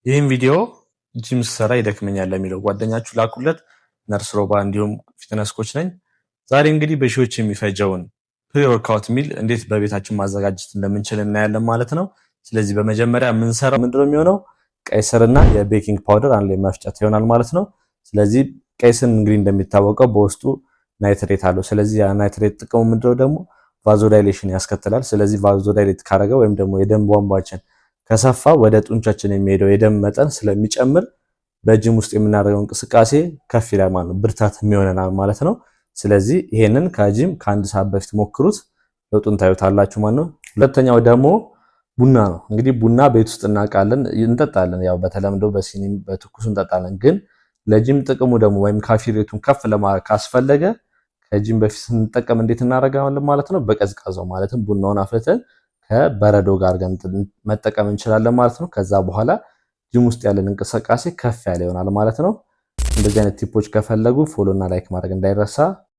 ይህም ቪዲዮ ጂም ስሰራ ይደክመኛል ለሚለው ጓደኛችሁ ላኩለት። ነርስ ሮባ እንዲሁም fitness coach ነኝ። ዛሬ እንግዲህ በሺዎች የሚፈጀውን pre workout meal እንዴት በቤታችን ማዘጋጀት እንደምንችል እናያለን ማለት ነው። ስለዚህ በመጀመሪያ የምንሰራው ምንድነው የሚሆነው፣ ቀይ ስርና የ baking powder አንድ ላይ መፍጨት ይሆናል ማለት ነው። ስለዚህ ቀይ ስር እንግዲህ እንደሚታወቀው በውስጡ nitrate አለው። ስለዚህ ያ nitrate ጥቅሙ ምንድነው ደግሞ vasodilation ያስከትላል። ስለዚህ vasodilate ካረገ ወይም ደግሞ የደም ቧንቧችን ከሰፋ ወደ ጡንቻችን የሚሄደው የደም መጠን ስለሚጨምር በጂም ውስጥ የምናደርገው እንቅስቃሴ ከፍ ይላል ማለት ነው፣ ብርታት የሚሆነናል ማለት ነው። ስለዚህ ይሄንን ከጂም ከአንድ ሰዓት በፊት ሞክሩት፣ ለውጡን ታዩታላችሁ ማለት ነው። ሁለተኛው ደግሞ ቡና ነው። እንግዲህ ቡና ቤት ውስጥ እናውቃለን፣ እንጠጣለን። ያው በተለምዶ በሲኒም በትኩሱ እንጠጣለን። ግን ለጂም ጥቅሙ ደግሞ ወይም caffeine rate ኡን ከፍ ለማድረግ ካስፈለገ ከጂም በፊት ስንጠቀም እንዴት እናደርጋለን ማለት ነው? በቀዝቃዛው፣ ማለትም ቡናውን አፍልተን ከበረዶ ጋር መጠቀም እንችላለን ማለት ነው። ከዛ በኋላ ጂም ውስጥ ያለን እንቅስቃሴ ከፍ ያለ ይሆናል ማለት ነው። እንደዚህ አይነት tip ኦች ከፈለጉ follow እና like ማድረግ እንዳይረሳ።